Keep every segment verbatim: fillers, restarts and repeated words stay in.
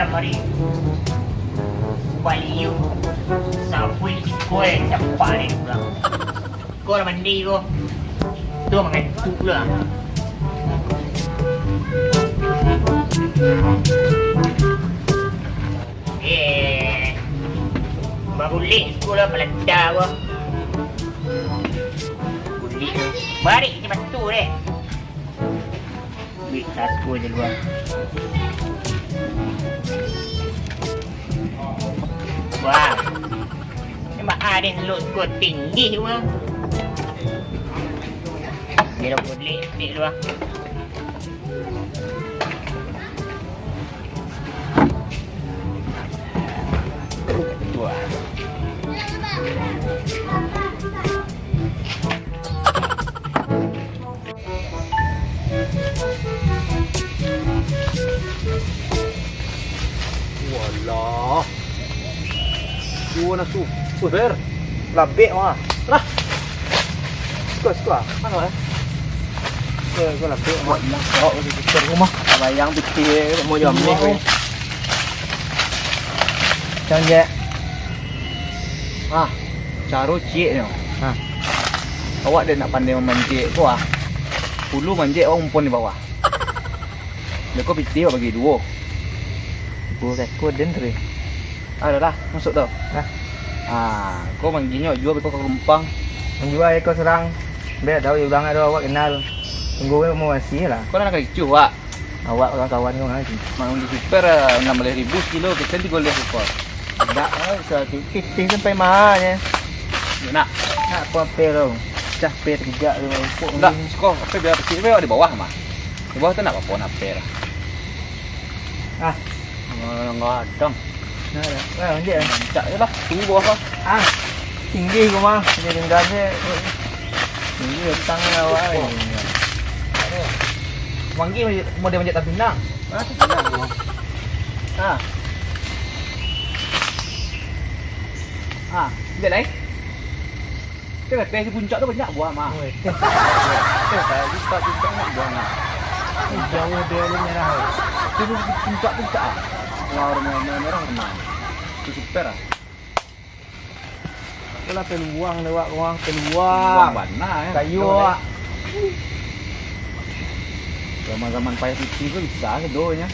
Mari. Baliak. Sabuik siko, eh, campak ni urang. Siko lah mandi ko. Tu mangantuak lah. Eh, barulik siko lah, palanta ko. Barulik. Barik je batu deh. Duit sasko je luar. Wah. Nampak ah, deh, seluk ko tinggi wah. Dia dah boleh tik luar. Wah. Walah. Duo nasu. Weh, Ber. Labek mah. Lah. Suka, suka. Mana, eh? Suka, suka labek mah. Walah. Kau di sekitar rumah. Bayang pitih, mau jam ni, weh. Macam je. Ah, caro ciek nyo. Ha. Awak dek nak pandai mamanjek ko ah. Hulu manjek, awak umpon di bawah. Beko pitih awak bagi duo. Duo ekor den tadi. Ah, dah lah, masuk tu. Nah. Ah, ko mangginyo juo beko ka Pelumpang. Manjua iko surang. Bek tahu urang ado awak kenal. Tunggu we mau masih lah. Ko nak ricuh, Wak? Awak kawan-kawan ko kan. Mak undi super, ah, enam baleh ribu sekilo, kesen tigo baleh ekor. Dak, ah, bisa pitih sampai ma nyo. Yo nak. Nak ko ape tu? Pecah pe takijak tu, empuk. Ndak, siko ape biar kecil, biar di bawah mah. Di bawah tu ndak apo-apo, nak ape lah. Ah. Gadang. Nah, dah. Nah, lanjut lah. Rancak je lah. Tunggu bawah lah. Ah. Tinggi ko mah. Dia tinggal je. Tinggi tang lah, wai. Manggih model manjek tapinang. Ah, tapinang tu. Ah. Ah, dia lain. Kan kateh di puncak tu banyak buah mah. Oh, eh. Kateh tadi kat puncak banyak buah mah. Eh, jauah dia ni merah, eh. Tu di puncak, puncak ah. Warna merah, merah, merah. Tu super ah. Itulah peluang lewat rumah, peluang. Peluang bana, eh. Kayu, betul, eh. Wak. Zaman-zaman payah piti tu bisa sedonya.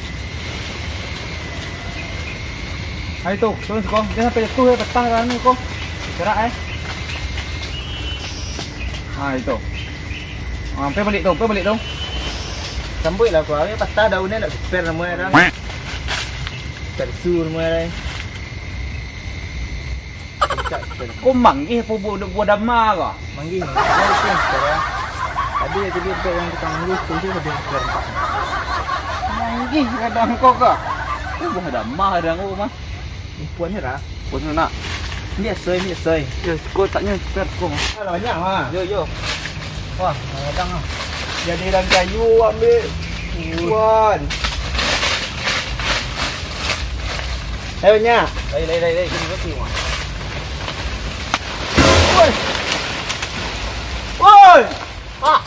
Ayo tu, turun siko. Dia sampai jatuh ya, patah kan ni ko. Serak eh. Ha, itu. Ha, sampai balik tu, sampai balik tu. Sambuik lah ko. Patah daun ni nak super nama dia dah. Tersu nama dia. Ko manggih apo buah, buah dama ko? Manggih, manggih. Tadi tadi yang tukang manggih tu je lebih kurang. Manggih kadang ko ka. Tu buah dama kadang ko mah. Impuan ni lah. Pun nak. Ni asoi, ni asoi. Yo, ko taknyo spare ko. Alah, banyak mah. Yo, yo. Wah, kadang ah. Jadi dalam kayu ambil. Tuan. Ayo, nyak. Lai, lai, lai, lai. Sini, sini, Wan. Woi. Woi. Ah.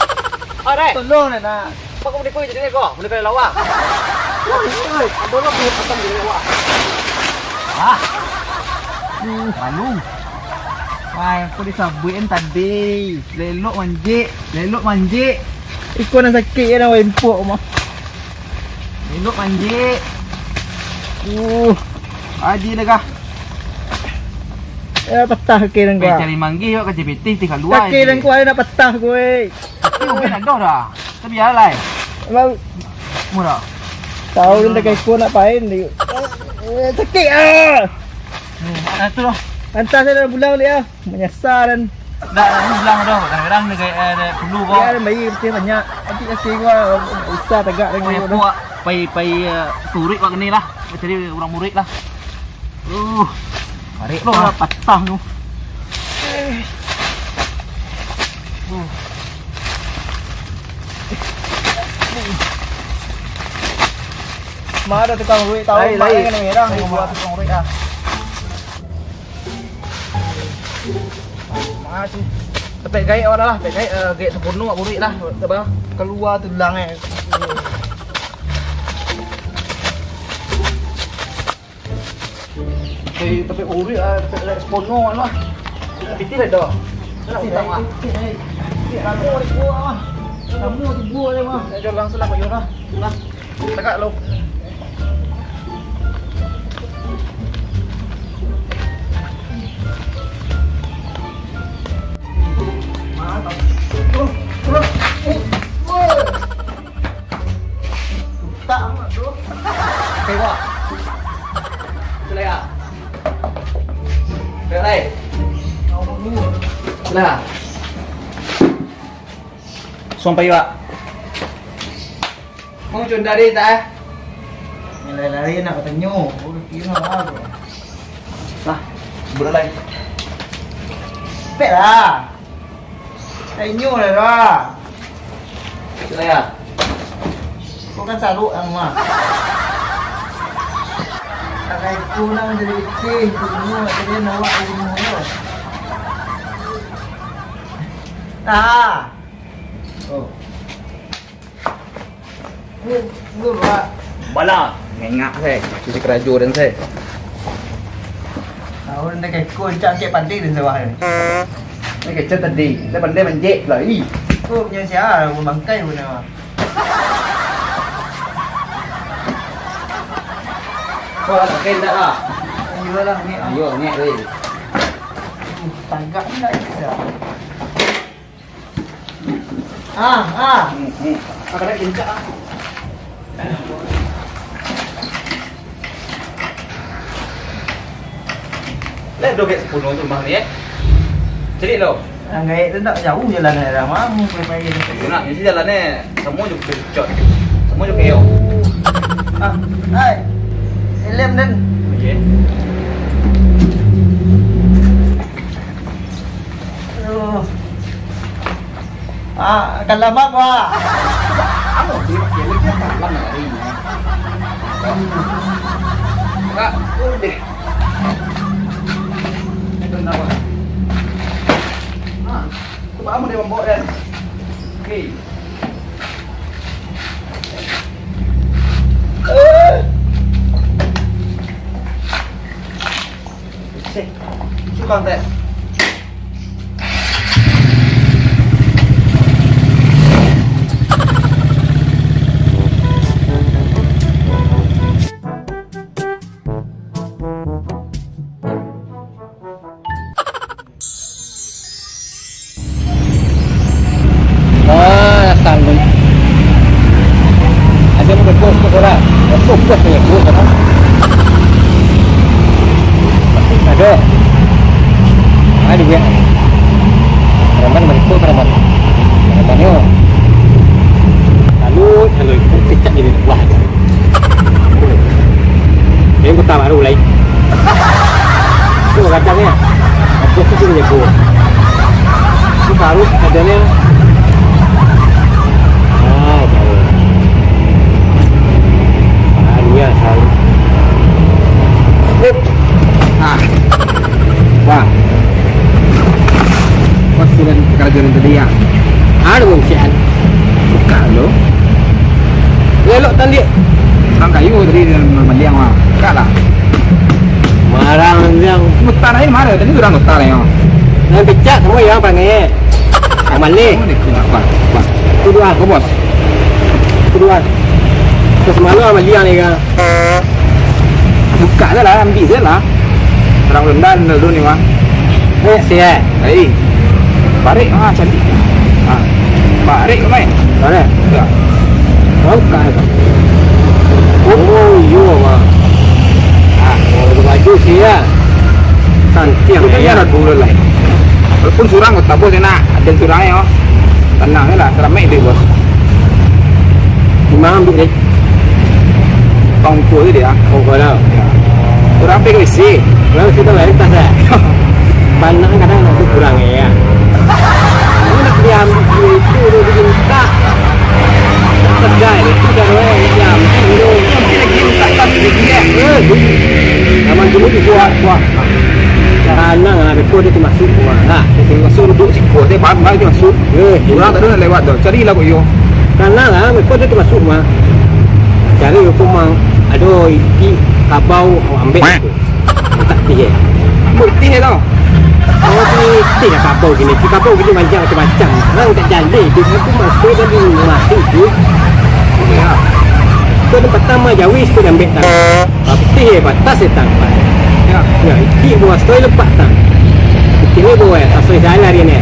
Ah, dai. Tolong, nak. Pak, kau boleh kau jadi ni kau. Boleh kau lawa. Woi, woi. Tolong, boleh potong jadi lawa. Ah. Uh, malu. Wah, aku disabuikan tadi. Lelok manjek, lelok manjek. Iko nan sakik je, nan empuk mah. Lelok manjek. Uh, adi dah kah? Eh, patah kaki dan kuah. Cari manggih awak ka J P T, tih kalua. Kaki dan kuah nak patah, gue. Tapi ubin ado dah. Tapi ya lah. Mau. Murah. Tahu dia kayak nak pain dia. Eh, sakit ah. Ni, ah, tu lah. Antas saya dah pulang dia. Menyesal dan dah, dah bilang dah, kadang-kadang dia kayak, eh, dia perlu kau. Ya, dan bayi betul banyak. Tapi kasih gua usah tegak dengan gua. Pai, pai, eh, turik wak ni lah. Cari orang murid lah. Uh, tarik lo lah patah tu. Uh. Mana ada tukang ruik tahu, lai, mak lai. Yang kena merah ni buat tukang ruik ah. Masih. Tepek gaik awak dah lah, tepek gaik, eh, gaik sempurna awak burik lah. Apa? Keluar tulang eh. Eh, tapi urip ah, tapi lek sepono lah. Piti lah dah. Lah, utang ah. Piti, eh. Piti, lama dibuat ah. Lama dibuat lah, Bang. Dah, langsung lah, Pak Yura. Lah. Tagak lo. Mantap. Turun, turun. Tak amat tu. Tengok. Sudah ya? Tengok lai. Sudah. Suampai, Pak. Mau cunda deh, tak, eh? Yang lain-lain nak katanyo. Oh, kira apa? Lah, budak lain. Pek lah. Tanyo lah, dah. Cik Laya. Kau kan saluk yang rumah. Pakai kunang jadi itih, kunang jadi nawak di rumah lo. Nah. Oh. Bala, ngengak se, sisi karajo den se. Tahu den keko cak kek padi den sawah den. Ni kecil tadi, dia pandai manjek lah, ih. Ko punya sia, bangkai punya. Kau lah pakai ndak lah? Iyo lah, ni ah. Iyo, ni weh. Tagak ni lah bisa. Ah, ah. Hmm, hmm. Agak kincak ah. Lek doget sepuluh tu rumah ni, eh. Cari lo. Ang gaek tu tak jauh jalan daerah mah, pai-pai tu. Nak, ni jalan ni semua je kecot. Semua je keok. Ah, hai. Helm den. Okey. Aduh. Ah, kalam apa? Amo, dia, dia lagi kalam hari ni. Kak, udah. Itu kenapa? Ah, tu apa dia membawa dan? Okey. Eh. Sih, suka teh. Ah, salut. Ada yang berkuah tu orang. Berkuah tu yang kuah kan. Ada. Ah, dia. Karaman berkuah karaman. Karaman yo. Salut, salut. Cicak jadi buah. Ini kota baru lai. Tu kadang ya. Apa sih sini jago? Tu baru kadangnya. Ah, baru. Baru ya, baru. Hup. Ah. Wah. Kau sudah kerja nanti dia. Ada bungsian. Buka lo. Lelok tadi. Orang kayu tadi dia maliang mah. Buka lah. Marang yang. Mutar aja marah. Tadi orang mutar ya. Yang picak semua ya panggil. Amalih. Apa? Apa? Itu dua. Kau bos. Itu dua. Terus malu maliang ni kan. Buka je lah, ambil je lah. Orang rendah dulu ni mah. Eh, siap. Hei. Parik ah, cantik. Ah. Parik kau main. Mana? Ya. Kau buka je. Oh, iyo mah. Ah, kalau baju sih ya. Cantik. Itu kan ya. Ada dulu lah. Walaupun surang kau tak boleh nak. Ada surang ya. Tenang je lah, seramai dia bos. Imam ambil ni. Kau ukur je dia. Oh, kau dah. Ya. Orang pergi ke W C. Orang W C tu lain tas, eh? Banyak kadang nak kurang, ya. Ini nak diambil itu, dia minta. Atas dah, itu dah, eh, diambil dulu. Mungkin lagi minta tas dia, eh. Sama dulu dibuat, buat. Tanang lah, beko dia tu masuk rumah. Nah, dia masuk duduk siko, dia faham lah dia masuk. Eh, orang tak ada nak lewat tu. Carilah kok yo. Tanang lah, beko dia tu masuk rumah. Cari hukum mang. Aduh, iti kabau awak ambek tu. Tak Iya. Putih tu. Oh, putih lah kabau gini. Kabau gini macam macam-macam. Orang tak jaleh tu. Aku masuk dari rumah tu. Iya. Tu tempat pertama jauh sikit ambil tang. Ah, putih eh, batas eh tang. Ya. Ya, ikik buah soi lepak tang. Putih ni buah eh, tasoi salah dia ni.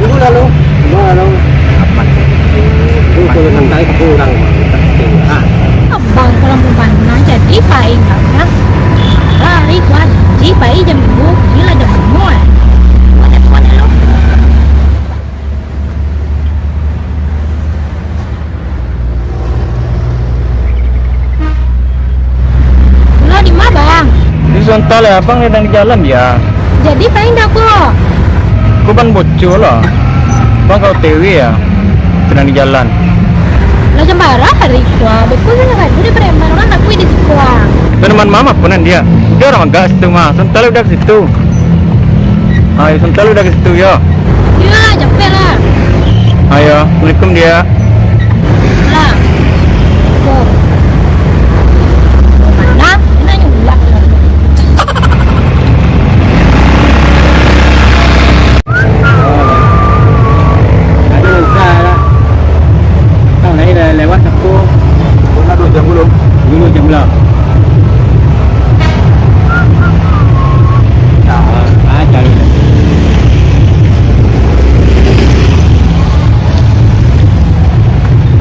Dulu lalu, dulu lalu. Apa? Dulu kalau santai ke orang. Ah. Abang kalau mau manang jadi paling banyak. Lari kuat, jadi paling jam dua, gila jam semua. Banyak kuat ya. Lah, di ma, Bang? Di Sontale, Abang sadang di jalan, ya? Jadi, paling dah ko? Ko ban bocor lah. Abang ka O T W, ya? Sadang di jalan. Lah, jam bara hari ko? Beko sadang ado di preman, urang takuik di siko. Preman mama pun dia. Dia urang agak situ mah. Sontale udah ke situ. Ayo, Sontale udah ke situ, ya. Iyolah, capek lah. Ayo, assalamualaikum, Diak. Lah. Tuh. Mana? Kena nyulak. Ada usaha lah. Tahu lah, dah lewat aku. Pernah dua jam belum? Dulu jam belum. Nah, ah, cari.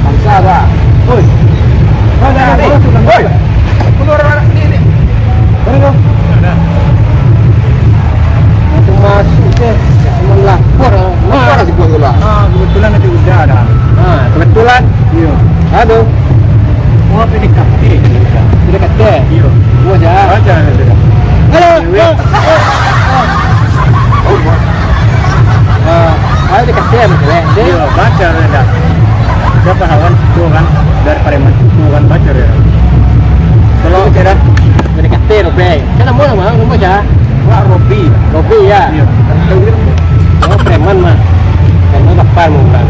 Bangsa dah. Oi. Mana ni? Oi. Keluar anak ni, ni. Mana tu? Masuk-masuk je. Melapor. Lapor lah si Kuat tu lah. Ah, kebetulan nanti udah dah. Ah, kebetulan. Iya. Aduh. Oh, P D K T. P D K T? Iya. Gua aja. Baca, baca. Halo. Iya. Ah, ah, ah. Ah, P D K T sama cewek, deh. Iya, baca, baca. Dia pahlawan itu kan, dari Pareman itu kan, baca dia. Kalau P D K T, Robi. Kan nama, nama, nama aja. Wak Robi. Robi, ya? Iya. Oh, preman mah. Preman lapar mau pulang.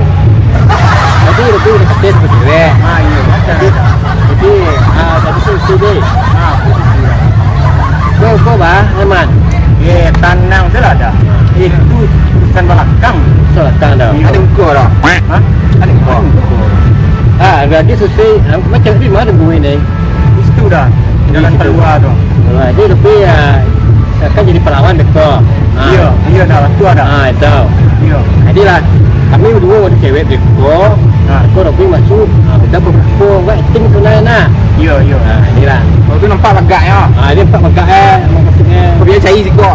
Jadi, Robi udah kecil sama cewek. Ah, iya, baca. Jadi, jadi, ah, jadi solusi deh. Ah, posisi, ya. Kau, kau, bah, aman. Ye, tanang je lah dah. Itu urusan belakang. Belakang dah. Iya. Ada engkau dah. Hah? Ada engkau. Ah, berarti solusi, ah, macam di mana bunyi ni? Di situ dah, jalan keluar tu. Wah, jadi lebih, ah, akan jadi pahlawan dek ko. Ah. Iya, iya dah, waktu ada. Ah, itu. Iya. Jadilah, kami berdua ada cewek dek ko. Ah. Ko Robi masuk, ah, kita berkumpul, buat acting tu lah, nah. Iya, iya. Ah, inilah. Waktu nampak legak ya. Ah, dia nampak legak eh, maksudnya. Kau biar cari siko.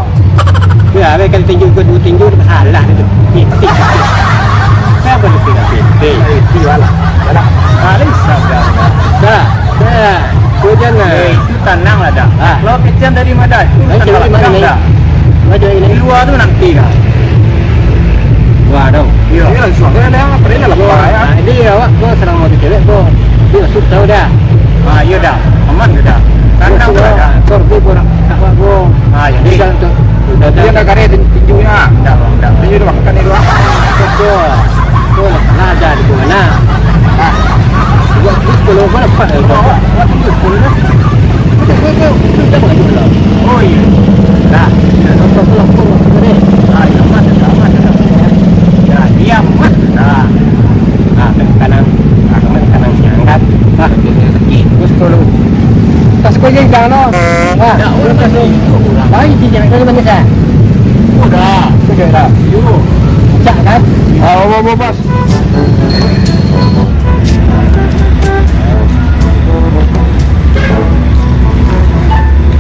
Ya, abang kali tinju ko dua tinju, tu masalah dia tu. Titik. Kenapa dia pindah titik? Titik, alah. Alah. Paling sabar. Dah. Dah. Kau jangan. Eh, itu tanang lah dah. Ah. Kalau kecam dari mana? Itu dari mana ni? Dah. Macam ini. Di luar tu nanti dah. Wah, dong. Iya. Ini langsung. Ini ada apa? Ini lepas ya. Ah, ini awak ko serang mau cewek ko. Dia masuk tahu dah. Ah, iya dah. Aman ke dah? Tanang ke dah? Kor, gue kurang tak buat gue. Ah, jadi. Udah, udah. Dia tak kare tinjunya. Dah, dah. Tinju dah makan ni dua. Betul. Betul. Lah, dah di mana? Ah. Buat tu sepuluh apa dapat? Oh, buat tu sepuluh dah. Betul, betul. Itu dah buat dulu. Oh, iya. Dah. Dah, betul, betul, betul, betul. Ah, iya, aman dah, aman dah. Ya, diam, aman dah. Ah, kanang, ah, kanang siang kan. Ah, terus kalau pas kau yang jangan, ah, terus pas tu. Baik, dia jangan kau mana sah? Udah. Udah dah. Yo. Cak kan? Ah, apa, apa, pas.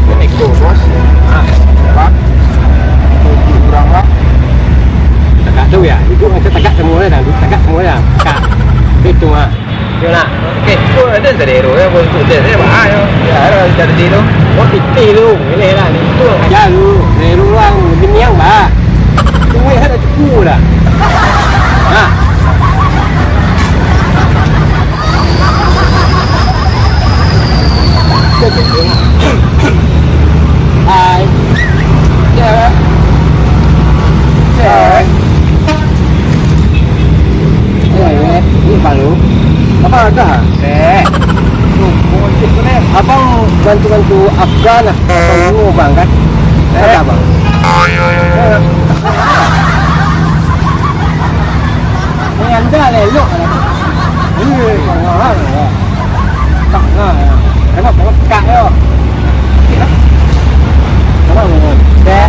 Assalamualaikum, Bos. Ah, Bang. Tunggu urang lah. Tagak tu ya, itu macam tagak semua dah, tagak semua dah. Kak, itu ah. Yo nak. Okey, tu ada sadero ya, Bos, tu je. Saya bah, yo. Ya, ada sadero tu. Oh, piti tu. Boleh lah, itu. Ya lu, sadero urang biniang bah. Tunggu ya, ada cukup dah. Ha. Hai. Cewek. Cewek. Cewek. Ini baru. Apa ada? Eh. Abang bantu-bantu Afgan lah. Abang dulu, Bang, kan? Sabar. Ni anda lelok lah. Hei, jangan lah. Tak lah. Kenapa pekak yo? Kenapa, Bang? Dek.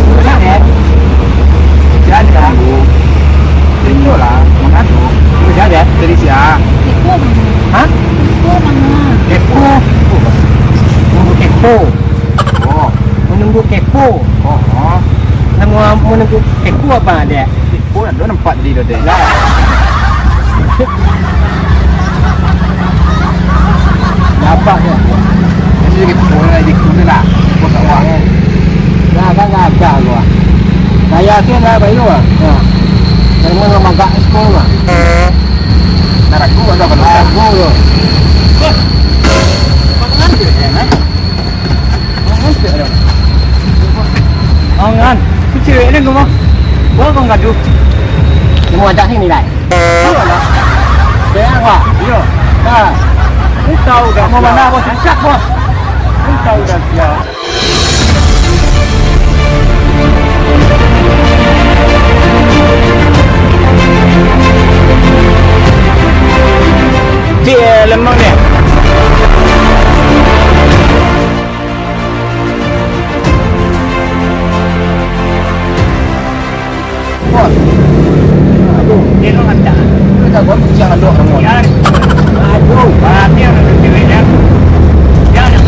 Udah, Dek. Jangan ganggu. Tengoklah, mengadu. Udah, Dek. Dari siapa? Kepo, Bang. Hah? Kepo, Bang. Kepo. Kepo. Oh. Menunggu kepo. Oh, oh. Namo menunggu kepo apa, Dek? Kepo nak duduk nampak di dodek. Lah. Nampak tu. Ini kepo nak di kuno lah. Kepo sawah. Dah, dah, dah, dah, gua. Saya tu dah bayu ah. Nah. Saya mau magak sekolah. Nah, aku ada apa? Aku tu. Bang, ngantuk ya, Mas? Angan. Tu cewek ni kau mah. Bawa kau gaduh. Dia mau ajak sini, Lai. Iyolah. Dia apa? Iyo. Nah. Ni tahu dah. Mau mana, Bos? Angkat, Bos. Ni tahu dah siap. Cik, eh, lemang ni. Bos. Aduh. Dia tu macam. Dia dah buat kucing aduk kamu. Ya. Aduh. Mati orang tu ceweknya. Ya, dah.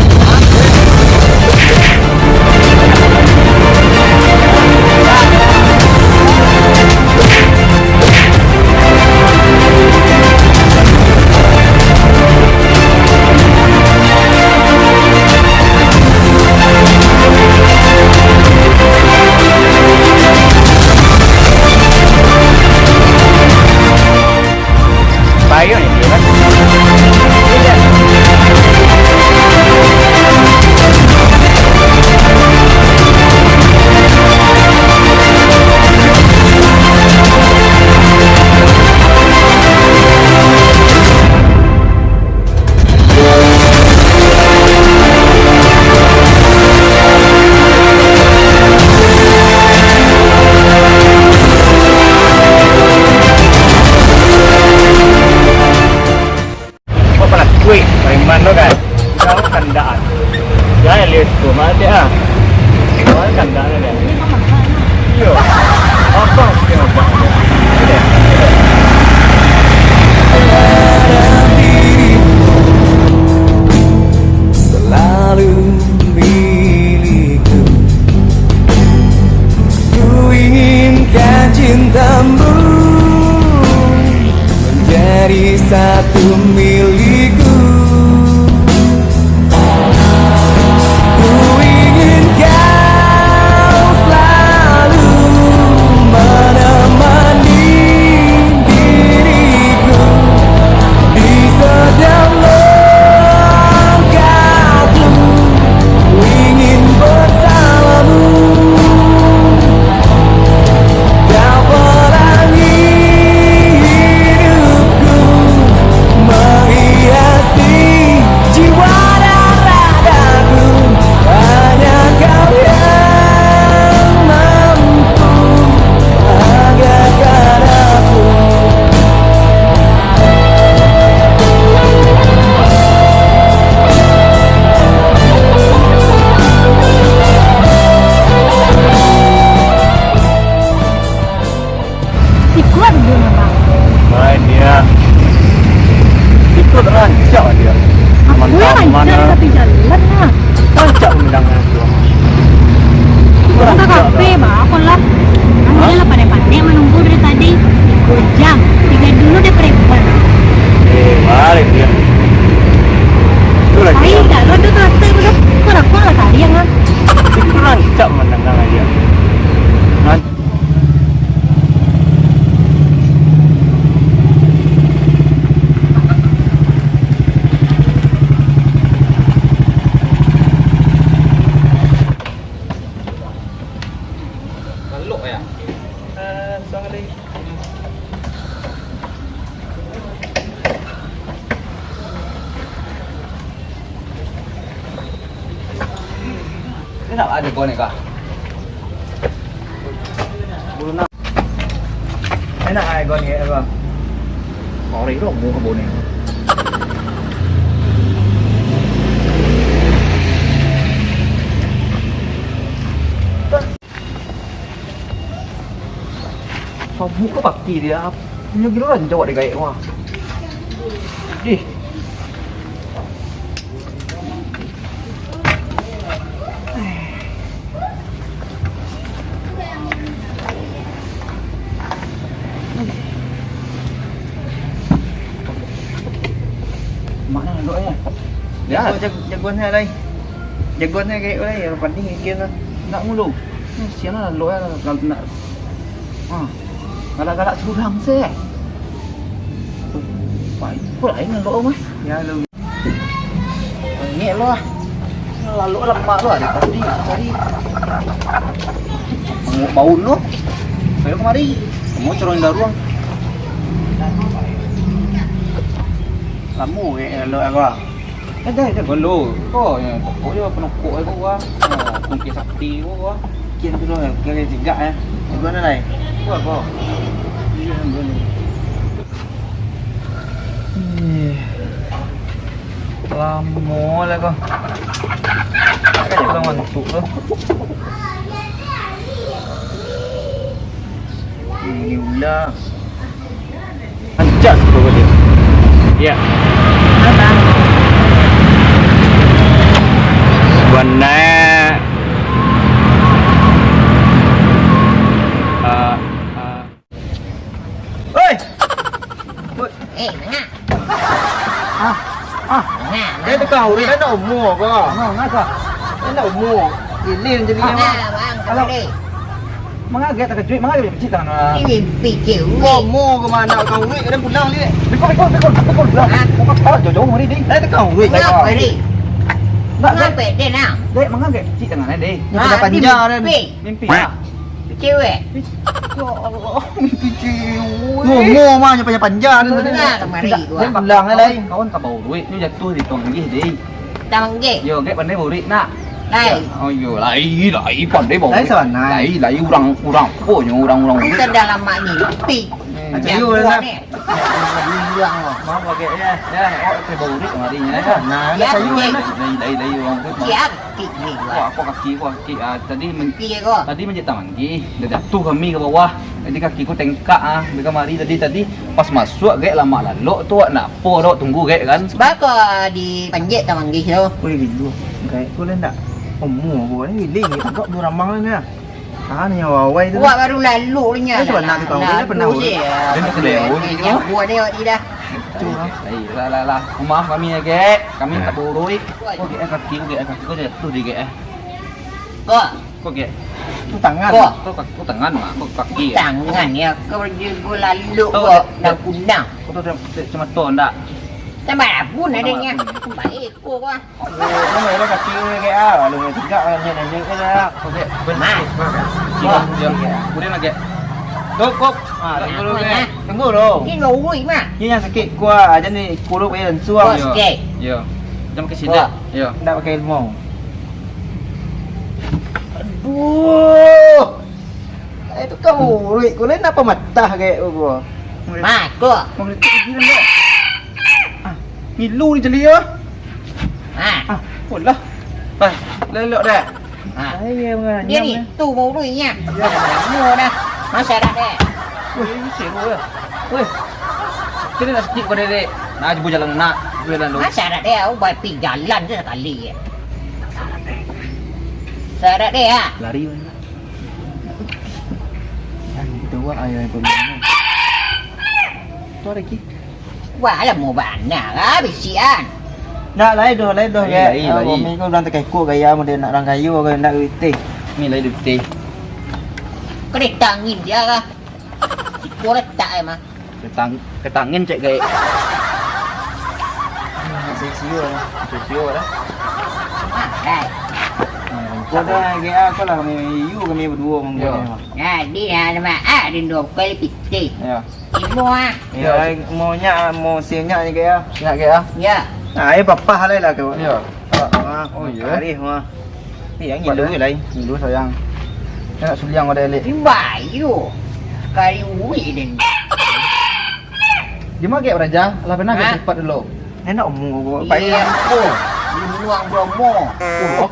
Enak aja kau ni kah? Enak aja kau ni, apa? Kau ni kau mau kau ni. Sabu ka paki dia. Inyo gilo rancak dek gaek wah. Dih. Mana dok ya? Ya. Jago, jag-, jagoan saya lai. Jagoan saya gaek lai, yang pandai mikir lah. Nak mulu. Sian lah dok ya, nak. Ah. Galak-galak surang se. Pai, kok lain lalu mah. Ya lu. Ngek lu ah. Lalu lemak lu dari tadi tadi. Bau, bau lu. Kayak kemari. Mau corong daruang. Lamo eh lu apa? Ada, ada gondol. Ko, ya, pokok je penokok ko gua. Ha, tungkih sakti ko gua. Kian tu lah, kira tiga eh. Gua nak lai. Gua ko. Iya, gua ni. Eh, lamo lah ko. Kan kalau ngantuk tu. Ini ulah. Ancak sepuluh kali. Ya. Apa? Sebenarnya, eh, eh. Oi! Eh, manga? Ah, ah. Manga, manga. Dia tukang urut, dia nak umur ke? Manga, manga. Dia nak umur. Ilin jadi manga, manga. Bang, kalau boleh. Mangagek takajuik, mangagek kecik tangan. Ini mimpi cewek. Lomo ke ma nak kau, weh, kadang pulang, Lik. Bikul, bikul, bikul, bikul, pulang. Hah? Kau kau jauh-jauh mari, Dek. Dah tekau, weh. Ngapa, Dek? Nak, Dek. Ngapa, Dek, nak? Dek, mangagek kecik tangan, Dek. Yang kena panjang, Dek. Mimpi. Mimpi, ah. Cewek. Ya Allah, mimpi cewek. Lomo mah, yang panjang-panjang, Dek. Nah, kemari gua. Dek, pulang, Dek. Kawan, kawan tak bau duit, ni jatuh di tong lagi, Dek. Tamanggih. Yo, gek pandai burik nak. Lai. Oh yo, lai, lai pandai burik. Lai sabanai. Lai, lai urang, urang apo nyo urang-urang burik. Kita dalam mak ni, pi. Hmm. Macam yo lah. Urang lo. Maaf, gek, ya. Ya, awak ke burik kemari, ya. Nah, nak sayur lah. Lai, lai, lai urang burik. Siap, kaki ni gua. Wah, apo kaki, apo kaki? Ah, tadi men-, tadi manjek tamanggih. Dah jatuh kami ke bawah. Jadi kakiku tengkak ah, bia kamari tadi, tadi pas masuak gek lamak lalok tu, nak apo dok tunggu gek kan. Bako di panjek tamanggih tu. Boleh gitu. Gek tu lah ndak omo ko ni, giling ni, tangkap dua ramang ni. Ah, ni awai tu. Buat baru lalu nya. Eh, sebenar tu kau, dia pernah urut. Dia nak sedih urut. Buat dia awak dah. Tu lah. Eh, lah, lah, lah. Maaf kami ya, gek. Kami tak buruik. Oh, gek kaki, gek kaki, kau jatuh di gek eh. Kok? Kok gek? Tu tangan. Kok? Kok kaki, kok tangan mah, kok kaki ya? Tangan ya, kau je gua lalu kok, dah punah. Kau tu cuma tu ndak? Tambah rabun adanya. Baik kok ah. Lu main kaki lu gek ah, lu main tegak lah nyo nyo ke dah. Kok gek? Nah. Kok? Kemudian lagi. Kok, kok? Ah, tunggu lu gek. Tunggu lu. Ni mau urui mah. Ni yang sakit kuah, aja ni kurup ya langsung. Bos, oke. Yo. Jangan pakai silet. Yo. Ndak pakai ilmu. Aduh. Itu kau murid kau lain apa matah kayak kau? Mako. Murid tu gila ndak? Ah, milu ni jeli ya. Ah. Ah, olah. Bah, lelok dah. Ah. Dia ni tu muridnya. Dia mau dah. Masa dah deh. Weh, ini seru ya. Weh. Kita nak sikit kau dek. Nah, jemput jalan nak. Jemput jalan dulu. Masa dah deh, aku baik pi jalan je sekali ya. Syarat deh ya. Lari mana? Yang itu wak ayo itu mana? Tu ada ki. Wah, lah mau bana lah bisian. Nak lai doh, lai doh. Lai, ya. Lai, ah, lai. Umi kau bilang takekok gaya model nak orang kayu kau nak duit teh. Ni lai duit teh. Kereta angin dia lah. Siko letak eh mah. Ketang-, ketangin cek gaek. Sisio lah. Sisio lah. Hai. Kau dah gaek aku lah kami, you kami berdua mangga. Jadi dah nama ah rindu kali pitih. Ya. Ibu ah. Ya, mau nyak, mau siap nyak ni gaek ah. Nyak gaek ah. Ya. Nah, ayo papah lah lah kau. Ya. Ah, oh, ya. Arif mah. Eh, yang gilo je lai. Gilo sayang. Nak suliang kau dah elek. Imbai yo. Kali uwi den. Di ma kek raja? Lah pernah ke sifat dulu. Enak omong kau. Baik. Iya. Oh, bunuang Bromo. Oh.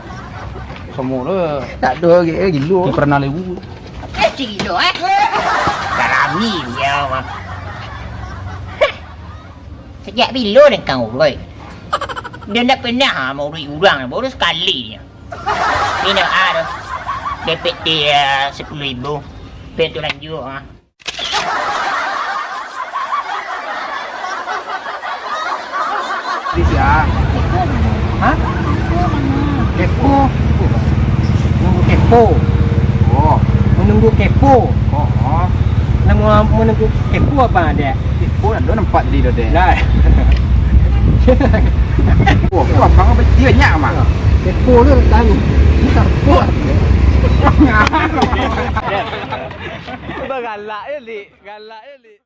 Sama tu. Tak ada lagi, eh, gilo. Pernah lewu. Eh, cik gilo, eh. Karami dia mah. Sajak bilo den kang uroi? Den ndak pernah ha mauruik urang, baru sakali je. Ino ah tu. Depek ti ah, sapuluah ribu. Depek tu lanjuik ah. Di sia? Ha? Kepo. Nunggu kepo. Oh. Menunggu kepo. Oh, oh. Namo menunggu kepo apa, Dek? Kepo ado nampak di do, Dek. Lah. Oh, aku abang apa dia nyak mah? Kepo tu tahu. Kepo. Galak ya, Lik. Galak ya, Lik.